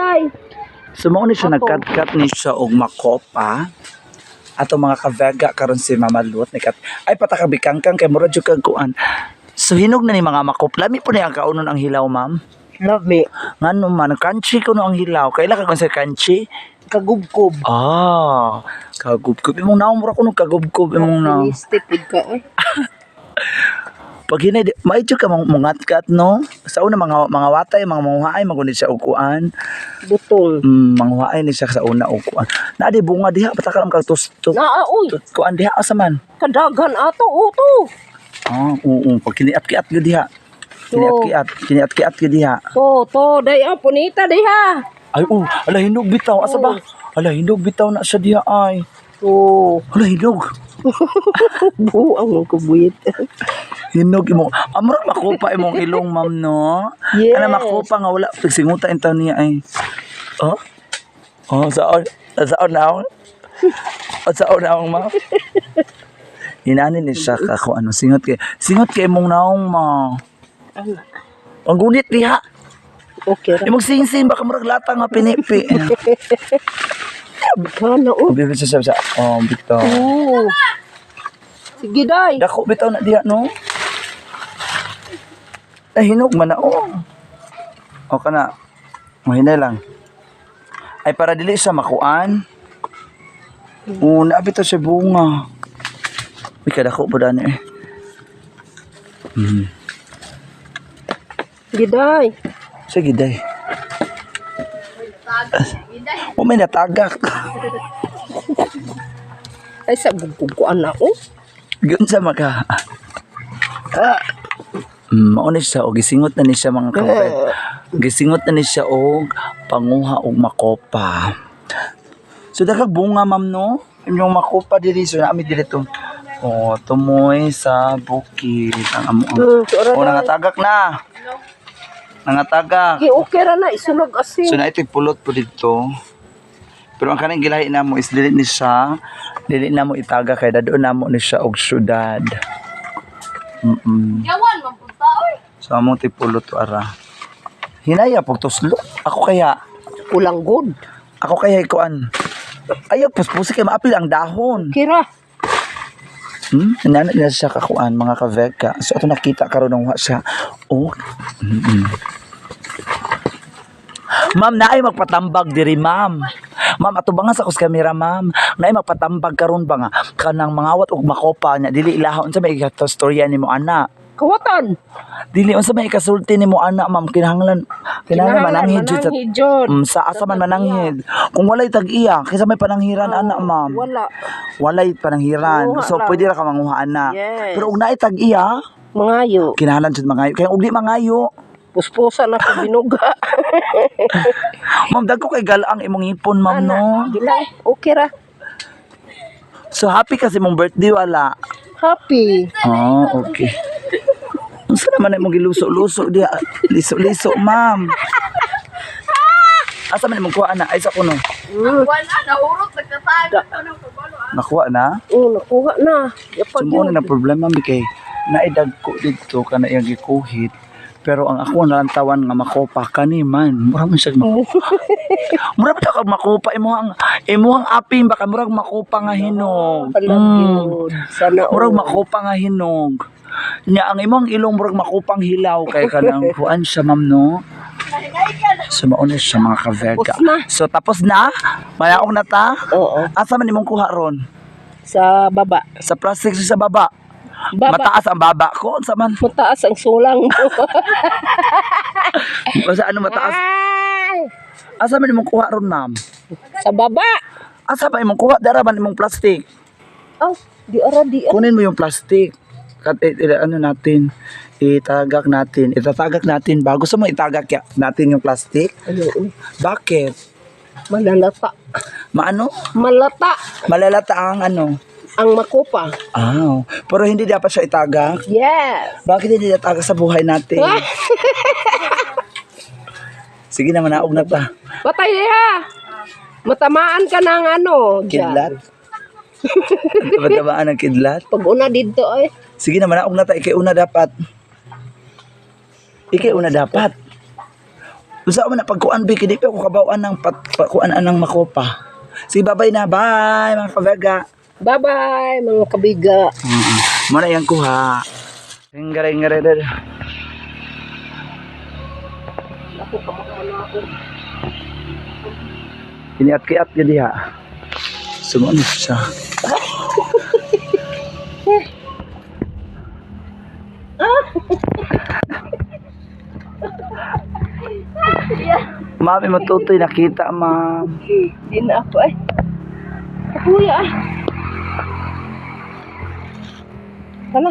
Day. So mao ni siya, Ako. Nagkat-kat ni siya og makopa. Ato mga ka-vega, karon si Mama Lut ni kat ay patakabikangkang kay murag jud kag kuan. So hinog na ni mga makop. Lami po ni ang kaunon ang hilaw, ma'am. Love me. Ngano man crunchy kuno ang hilaw. Kaila ka kon sa crunchy? Kagubkob. Ah, kagubkob. Imong naong mura kuno kagubkob imong naong. Step ka eh. Pag hinay, maidyo ka mungatkat, no? Sa una, mga watay, mga manguhaay, magunit siya og kuan. Butol. Manguhaay ni siya sa una og kuan. Naa di bunga diha, pataka lang kag tus, tus, Naa uy, kuan diha, asa man? Kadaghan ato uto. Ah, oo, pag kiniat-kiat gyud diha. Kiniat-kiat, kiniat-kiat gyud diha. To, to, day ah, punita diha. Ay, oh, ala hinog bitaw, asa ba? Ala hinog bitaw na siya diha ay. To. Ala hinog. Buang ang kubuyit. Hinog imo. Amra makupa imong ilong, ma'am, no? Yes. Ana makupa nga wala pagsinguta in taon niya ay. Oh? Oh, saon saon na ako. Oh, saon na ako, ma'am. Inani ni siya ka kung ano singot kay singot kay imong naong ma. Ana. Ang gunit diha. Okay ra. Imong sing-sing baka murag lata nga pinipi. Kana oh. Bibi sa oh bitaw. Oh. Sige day. Dako bitaw na diha no. Ay hinog man na oh. O kana. Mahinay lang. Ay para dili siya makuan. Oo, naa bitaw siya bunga. Uy, kadako po dani eh. Sige day. Sige, day. Oh, may natagak. Ay sa bugkog ko ana oh. Yun sa maka. Ah. Mao ni siya og gisingot na ni siya, mga kapatid. Gisingot na ni siya og panguha og makopa. So daghang bunga, ma'am, no? Inyong makopa diri so naami diri to. Oh, tumoy sa bukid ang amo. So, Oh, nangatagak na. Nangatagak. Sige, okay ra na isulog asin. So na ito'y pulot po dito. Pero ang kanang gilahi namo is dili ni siya, dili namo itaga kay dadon namo ni siya og syudad. Yawan, mapunta, oy. So among tipulot to ara. Hinaya pag tuslo. Ako kaya, Kulang good. Ako kaya ikuan. Ayaw puspusi kay maapil ang dahon. Okay ra. Nana na siya kakuan, mga kaveka. So ato nakita karon ng wa siya. Oh. Ma'am, naay magpatambag diri, ma'am. Ma'am, ato ba nga sa kus kamera, ma'am? Naay magpatambag karon ba nga kanang mangawat og makopa nya dili ilaha unsa may ikastorya nimo ana? Kawatan. Dili unsa may ikasulti nimo ana, ma'am? Kinahanglan kinahanglan mananghid jud sa Mananghid jud. Sa asa man mananghid. Kung walay tag-iya, kaysa may pananghiran ana, ma'am? Wala. Walay pananghiran. Manguha So lang. pwede ra ka manguha ana. Yes. Pero og naay tag-iya, Mangayo. kinahanglan jud mangayo. Kaya og di mangayo, Puspusa na ko binuga. Ma'am, dagko kay galang imong ipon, ma'am, no? Gila, okay ra. So happy kasi mong birthday wala? Happy. Oh, okay. Unsa naman imong giluso-luso diha? Liso-liso, ma'am. Asa man imong kuha na? Ay sa kuno. Wala, nahurot, nagkatago. Ano, kabalo, ah. Nakuha na? Oh, nakuha na. Yapag So mo na problema mi kay naidag ko didto kana iyang gikuhit. Pero ang ako nalantawan nga makopa kani man. Mura man siya makopa. Mura ba ka makopa imuhang aping baka murag makopa nga hinog. Sana Murag all. makopa nga hinog. Nya ang imong ilong murag makupang hilaw kay kanang kuan siya, ma'am, no. So mao na siya, mga kavega. Tapos na. So tapos na? Mayaong na ta? Oo. Asa man imong kuha ron? Sa baba. Sa plastic sa baba. Baba. Mataas ang baba ko unsa man? Mataas ang sulang mo. Basta ano mataas? Ay! Asa man imong kuha ron, ma'am? Sa baba. Asa ba imong kuha? Dara man imong plastic. Oh, di ara di. Kunin mo yung plastic. Kat, eh, eh, ano natin, itagak natin. Itatagak natin ba? Gusto mo itagak natin yung plastic? Ano, uy, Bakit? malalata. Maano? Malata Malalata ang ano? ang makopa. Ah, pero hindi dapat siya itagak. Yes. Bakit hindi itagak sa buhay natin? Sige na, manaog na pa. Patay ha. Matamaan ka ng ano. Dyan. Kidlat? Matamaan ng kidlat? Pag una dito ay. Sige na, manaog na ta. Ikay una dapat. Ikay una dapat. Unsa man na pagkuan bi kay di pa ako kabaw-an ng pat, pakuan anang makopa. Sige, bye-bye na. Bye mga kabega. Bye-bye, mga kabiga. Muna yang kuha. Ringare ringare. Ako, kamakana ako. Iniat-kiat gyud diha. Sumuon siya. Mami, matutoy nakita, ma'am. Di na ako ay. Kuya ay. Tala.